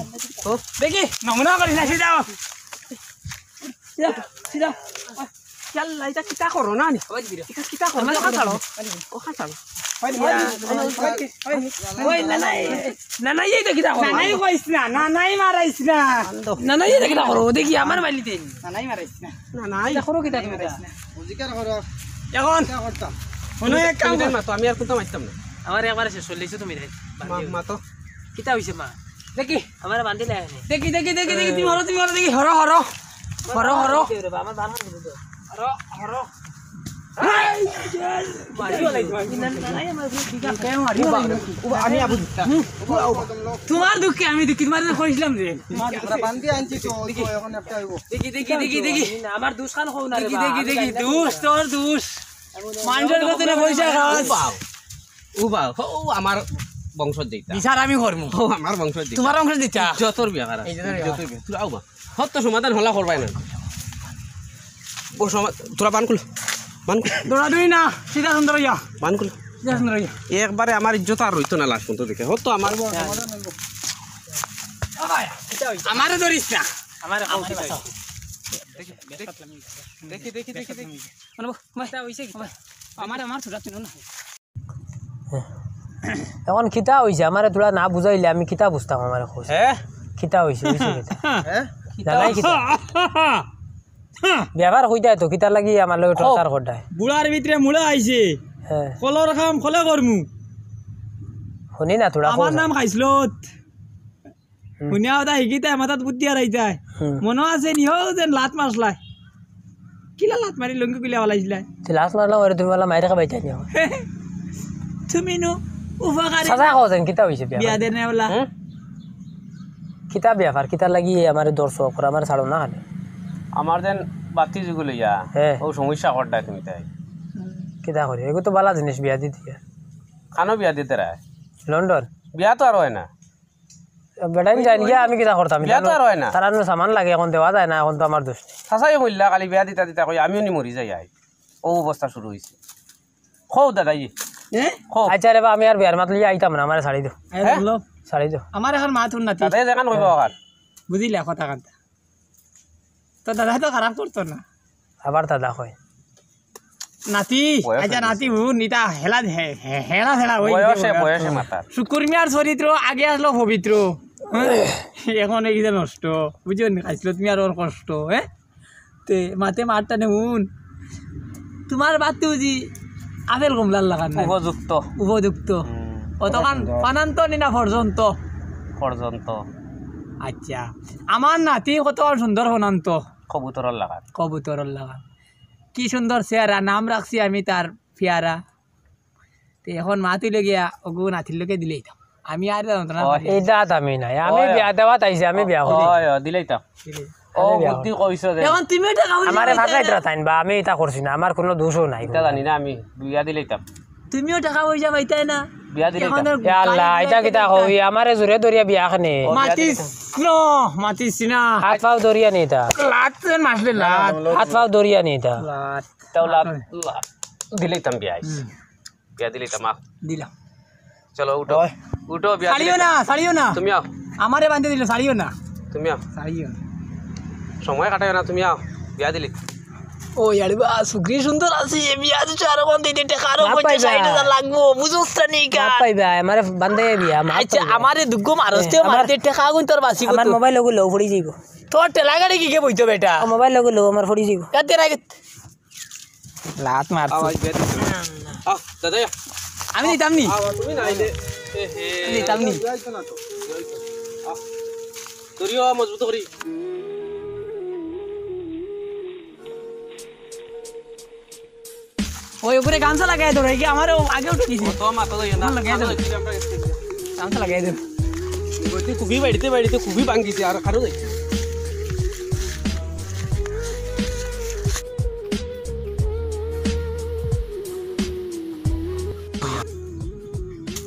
ও। দেখি, নমুনা করি না, সিধা হও। সিধা, সিধা। ইয়াল্লা, ইটা কিতা করো না নি? ইটা কিতা করো? আমার ওখান ছাড়ো। ওখান ছাড়ো। ওই, না, না, এই, না, না, এই দেখি দেখো। না, না, এই কইস না, না, না, এই মারাইস না। না, না, এই দেখি দেখো, দেখি আমার মাইলি দেন। না, না, এই মারাইস না। না, না, এই দেখো কিতা তুমি। অধিকার করো। এখন কিতা করতাম? মনে হয় এক কাম তুমি দেন কর। মা, তো আমি আর কোনটা মারতাম না। আমার একবারে শেষ চল্লিশ তুমি দেন। মা, মা তো। কিতা হইছে মা? দেখি। আমার বান্দি লাগে নি। দেখি, দেখি, দেখি, দেখি, তুমি হরো, তুমি হরো, দেখি, হরো, হরো। হরো, হরো। আমার বান্দি লাগে। হরো, হরো। উবা, আমি আবু দিতা। উবা, উবা। তোমার দুঃখে আমি দুঃখী, তোমার তো কইছিলাম রে। আমরা বান্দি আনছি তো, ওই তো এখন একটা হইব। দেখি, দেখি, দেখি, দেখি। না, আমার দুষ খান কও না রে দেখি, বা। দেখি, দেখি, দুষ, তোর দুষ। মানুষের কথা না পয়সা খাস। উবা, উবা, ও আমার বংশ দিতা। বিচার আমি করমু। ও আমার বংশ দিতা। তোমার বংশ দিতা। যতর বিয়া করা। এই যে তোর বিয়া। যতর বিয়া। তোরা উবা। হত তো সমাধান হলা করবাই না। ও সমা-, তোরা বান খুল। বান খুল। দৌড়াদৌড়ি না, সিধা সুন্দর হইয়া। বান খুল। সিধা সুন্দর হইয়া। একবারে আমার ইজ্জত আর রইতো না লাস্ট পর্যন্ত দেখে। হত আমার আমারে ধরিস না। আমারে দেখি, দেখি, দেখি, দেখি। মানে, ভাই, আমার, আমার ছোট ছিল না। এখন কিতা হইছে? আমারে তোরা না বুঝাইলে আমি কিতা বুঝতাম? আমারে কইস। হ্যাঁ? কিতা হইছে? হইছে কিতা? হ্যাঁ? জানাই কিতা? ব্যাপার কইতায় তো, কিতার লাগি আমার লগে টর্চার করতায়? বুড়ার ভিতরে মুড়া আইছে। হ্যাঁ। কলর কাম কলে করমু। শুনি না তোরা আমার কইস। নাম খাইছলত। হুম। হুনিয়া ওটা হিকিতায়, মাথাত বুদ্ধি আর আইতায়। হুম। মনো আছে নি, হো যেন লাত মারছলায়। কিলা লাত মারি লুঙ্গি খুলিয়া ফালাইছলায়। তে লাত মারলাম, ওরে তুমি বলা মাইরে খাবাইতায় নি। তুমি নু উপকারী। চাচা কও যেন, কিতা হইছে বিয়া? বিয়া দেনে ওলা। হুম? কিতা ব্যাপার, কিতা লাগি আমারে দর্শক, ওরা আমারে ছাড়ো না খালি। আমার যেন বাতি যুগ লইয়া, হ্যাঁ। ও সমস্যা করতায় তুমি তাই। কিতা করি? এগু তো বালা জিনিস বিয়া দিতে। খানো বিয়া দিতে রায়। লন্ডন? বিয়া তো আর হয় না। বেটাইন যাইন গিয়া, আমি কিতা করতাম? বিয়া তো আর হয় না। তারা নু সামান লাগে, এখন দেওয়া যায় না, এখন তো আমার দোষ নেই। চাচাইও মরলা, খালি বিয়া দিতা দিতা কই, আমিও নি মরি যাই আই। ও অবস্থা শুরু হইছে। কও দাদা, ইয়ে। এ? কও। আচ্ছা রে বা, আমি আর বিয়ার মাত লইয়া আইতাম না, আমারে ছাড়ি দেও। আরে হ্যাঁ? বলো। ছাড়ি দেও। আমার এখন মাত হুন না তুই। দাদা, যেখান কইবা ওখান। বুঝিলা কথা কান্তা? তো দাদা তো খারাপ করতো না। আবার দাদা কয়। নাতি, বয়স আচ্ছা, হয়ে নাতি গেছে। হুন, ইটা হেলা, হে-, হে-, হেলা হেলা হয়ে বয়সে, গেছে। বয়সে মাতার। শুকুর মিয়ার চরিত্র আগে আসলো পবিত্র, হ্যাঁ? এখন এই যে নষ্ট, বুঝছো নি? খাইছিল তুমি আর ওর কষ্ট, হ্যাঁ? তে মাতে মারটা নে হুন। তোমার বাতুজি আপেল কমলার লাখান না? উপযুক্ত। উপযুক্ত। হুম। অতখান সুন্দর। ফানান্ত নি না পর্যন্ত? পর্যন্ত। আচ্ছা, আমার নাতি কত সুন্দর ফানান্ত। কবুতরর লাখান। কবুতরর লাখান। কি সুন্দর চেহারা, নাম রাখছি আমি তার পেয়ারা। তে এখন মাত অইলো গিয়া, ওগু নাতির লগে দিলাইতাম। আমি আর যন্ত্রণা ওই। করি। এই দাঁত আমি নাই, আমি ওই। বিয়া দেওয়াত আইছি, আমি বিয়া করি। ওই, ওই, দিলাইতাম। ও, আমি বিয়া বুদ্ধি করি। কইছো যে। এখন তুমিও টেকা পয়সা আমারে পাইতায় ফাঁসাইতে না। রাতাইন বা, আমি ইতা করছি না, আমার কোনো দোষও নাই। ইতা জানি না আমি, বিয়া দিলাইতাম। তুমিও টেকা পয়সা পাইতায় না। বিয়া দিলাইতাম। এখন আর ইয়া আল্লাহ, খালি ইতা কিতা কই, আমারে জোরে ধরিয়া বিয়া খানে। ও, বিয়া মাতিস দিলাইতাম। না, মাতিস না। হাত পাও ধরিয়া নিতা। লাত মারলে লাত। হাত পাও ধরিয়া নিতা। লাত। তাও লাত, লাত। দিলাইতাম বিয়া আইস। হুম। বিয়া দিলাইতাম, আহ। দিলাম। চলো, উঠো। ওই। উঠো, বিয়া ছাড়িও দিলাইতাম। না, ছাড়িও না। তুমি আও। আমারে বান্ধি দিল, ছাড়িও না। তুমি আও। ছাড়িও না। সময় কাটাইও না, তুমি আও। বিয়া দিলি। ও, ইয়ার বা, সুগ্রি সুন্দর আছে, এ বিয়া দিছো, আরো বান্ধি দে, টেকা আরো মাফ পঞ্চাশ পাইবা। ষাট হাজার লাগবো, বুঝোস না নি মাফ কার? পাইবা, আমারে বান্ধে বিয়া, মাফ আচ্ছা, পাইবা। আমারে দুগ্গো মারস, এ, তে আমার মারতে টেকা গুন তোর বাসি আমার কত? মোবাইল ওগু লও, পড়ি যাইবো। তোর ঠেলা গাড়ি কি কে বইতো বেটা? ও, মোবাইল ওগু লও, আমার পড়ি যাইবো। কাতে রাখে? লাত মারছো। আওয়াজ বের হচ্ছে। আহ, দাদা, আ। আমি নিতাম নি। আ, তুমি না আইলে। এ হে। আমি নিতাম নি। আ। ধরিও, মজবুত করি। ওই উপরে গামছা লাগাই ধরো, এই কি আমার আগে উঠে গেছে। তো মাথা ধরিও না। লাগাই ধরো। গামছা লাগাই ধরো। গতি খুবই বাড়িতে বাড়িতে খুবই ভাঙ্গিছে, আর কারো দেখছি।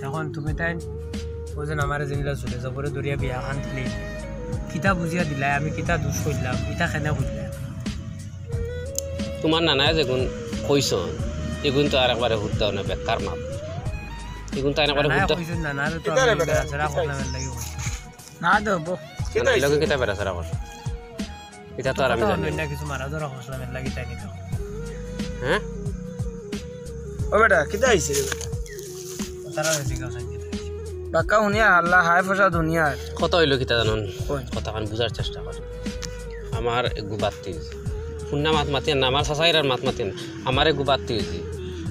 এখন তুমি তাই ওজন আমারে জিনিলা চলে যাবরে দরিয়া বিয়া খান দিলে কিতা বুঝিয়া দিলাই, আমি কিতা দুষ করলাম, কিতা কেনে করলাম? তোমার নানায় যেগুন কইছন, এগুন তো আর একবারে হুদ্দা না, বেকার মাত। এগুন তো আর একবারে নানায় হুদ্দা। কইছন, নানারে তো কিতা রে আমি বেটা? বেড়াচেরা করলাম, এর লাগি কইছি। না দেবো। কিতা নানার লগে হইছে? কিতা বেড়াচেরা কর? ইটা তো আর আমি কথা জানি অন্য না। কিছু মারা ধরা করলাম, এর লাগি তাই নিত। হ্যাঁ? ও বেটা, কিতা হইছে রে বেটা? তারা হইছে কেউ সাইকেল। বাক্কা হুনিয়া আল্লাহ, হায় ফসা দুনিয়ার। কথা হইলো কিতা জানন? কই? কথাখান বুঝার চেষ্টা কর। আমার এগু বাত্তি হইছে। হুন্না মাত মাতিয়ার না, আমার চাচাইরার মাত মাতিয়ার না। আমার এগু বাত্তি হইছে।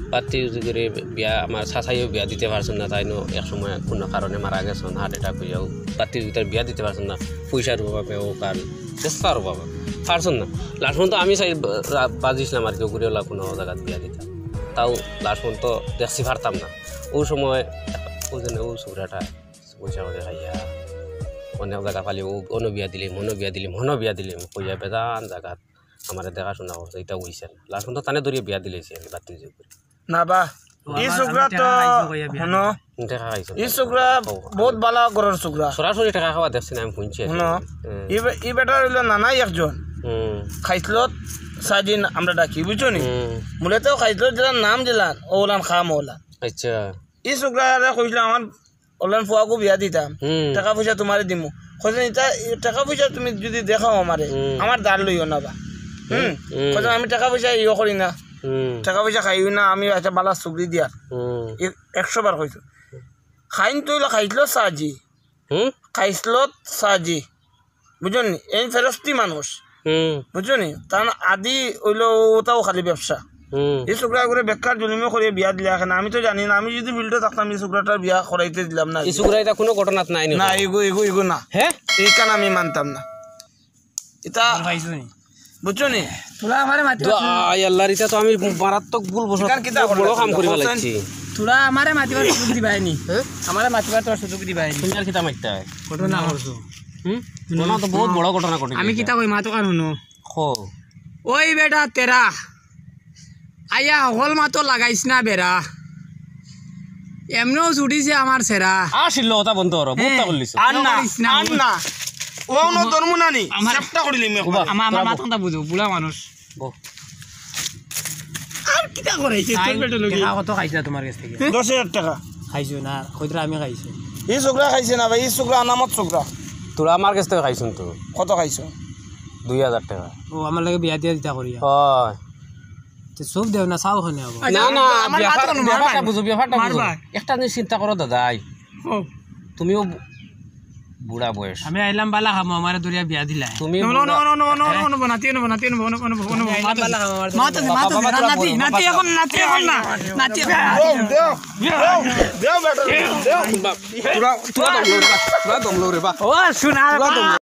বাত্তি হইছে করে বিয়া, আমার চাচাইও বিয়া দিতে পারছন না, তাইনও এক সময় কোনো কারণে মারা গেছন, heart attack হইয়াও। বাত্তি হইছে তার বিয়া দিতে পারছন না, পয়সার অভাবে ও কার, চেষ্টার অভাবে পারছন না। লাস্ট পর্যন্ত আমি চাই, রা-, বাজিছিলাম আর কি, ওগুরিওয়ালা কোনো জায়গাত বিয়া দিতাম। তাও লাস্ট পর্যন্ত দেখছি পারতাম না। ও সময় ও যেন ও ছোকরাটা পয়সা করে খাইয়া অনেক জায়গা পালি, ও অনো বিয়া দিলিম, মনো বিয়া দিলিম, মনো বিয়া দিলিম, কইয়া বেজান জায়গাত আমারে দেখাশোনা করছে, ইটা হইছে না। লাস্ট পর্যন্ত তানে ধরিয়া বিয়া দিলাইছে আর কি, বাত্তি হইছে করে। না বা, ও, ই আমার, ছোকরা আমি তো, টেকা খাইছি কইয়া বিয়া হুনো, দিছি। টেকা খাইছে। ই ছোকরা ও, বহুত আমি বালা ঘরর ছোকরা। সরাসরি টেকা খাওয়া দেখছি না, আমি হুনছি আর কি। হুনো, হুম। ই বে-, ই বেটার হইলো নানাই একজন। হুম। খাইছলত সাজিন আমরা ডাকি, বুঝছো নি? হুম। মূলত খাইছলত যেটা নাম দিলাম, ওলান খাম ওলান। আচ্ছা। ই ছোকরারে কইছিলাম, আমার ওলান ফুয়াগু বিয়া দিতাম, হুম। টেকা পয়সা তোমারে দিমু। কইছেন, ইটা, ই টেকা পয়সা তুমি যদি দেখাও আমারে, হুম। আমার ধার লইও না বা। হুম? হুম। কইছেন, আমি টেকা পয়সা ইয়ে করি না, হুম। টেকা পয়সা খাইও না, আমি একটা বালা চুগরি দিয়ার। হুম। এ-, একশো বার কইছো। খাইন তো হইলো খাইছলত সাজি। হুম? খাইছলত সাজি। বুঝছনি? এই ফেরস্তি মানুষ। হুম। বুঝছনি? তার আদি হইলো ওটাও খালি ব্যবসা। হুম। এই ছোকরা করে বেকার জুলুমে করে বিয়া দিলে এখন আমি তো জানি না, আমি যদি ফিল্ডে থাকতাম এই ছোকরাটার বিয়া করাইতে দিলাম না। এই ছোকরা এটা কোনো ঘটনাত নাই নি? না, এগো, এগো, এগো না। হ্যাঁ? এইখান আমি মানতাম না। এটা আর পাইছো নি? বুঝছো নি? তোরা আমারে মাতিবার দোয়া, আয় আল্লাহ, এটা তো আমি মারাত্মক ভুল বসত, এখান কিতা বড় করলে কাম তুমি? করিবা লাগছি। তোরা আমারে মাতিবার সুযোগ দিবাই নি। হ্যাঁ? আমারে মাতিবার তোরা সুযোগ দিবাই নি। তুমি আর কিতা মারতে হয়? ঘটনা করছো। হুম? ঘটনা তো বহুত বড় ঘটনা ঘটে আমি গেছে। কিতা কই, মাতো কান হুনো। খো। ওই বেটা তেরা, আইয়া হকল মাতো লাগাইস না বেড়া। এমনেও ছুটিছে আমার সেরা। আর শিল্ল কথা বন্ধ করো, বহুত হ্যাঁ। পাগল দিছো। আর না, করিস না, আর না। ও নো ধর্ম নানি, আমার, সেপ্টা করিলিম একবার। আমার, আমার মাথা বুঝো, বুড়া মানুষ। বউ। আর কিতা করাইছে তোর পেটে লগি? টেকা কত খাইছে তোমার কাছ থেকে? দশ হাজার টেকা। খাইছো না, কইতরা আমি খাইছি। এই ছোকরা খাইছে না ভাই, এই ছোকরা আনামত ছোকরা। তোরা আমার কাছ থাকি খাইছস তো। কত খাইছো? দুই হাজার টেকা। ও, আমার লগে বিয়া দিয়া দিতা করিয়া। অয়। তে চুপ দেও না, চাও খানে আবার। না, না, আমার মাত ব্যাপার, হুনো, ব্যাপারটা মারবা। বুঝো, ব্যাপারটা বুঝো। মারবা। একটা জিনিস চিন্তা করো দাদা, আই। ও। তুমিও বু-, বুড়া বয়স। আমি আইলাম বালা খামো, আমারে ধরিয়া বিয়া দিলায়। তুমি নো, নো, বুড়া। No, no, no, no, no, no, নাতি, নো, নাতি, no, no, no, no, no, আমি আইলাম বালা খামো, আমারে মাত আছে, ধরিয়া মাত আছে, বাবা, বাবা, নাতি, তোরা নাতি, বলো, নাতি বাবা। এখন, নাতি এখন না, নাতি এখন। দেও, দেও, দেও, দেও, বেটা, দেও। তোরা, তোরা দম লও রে বা, তোরা দম লও রে বা। ও, শোনা রে তোরা দম বা। লও।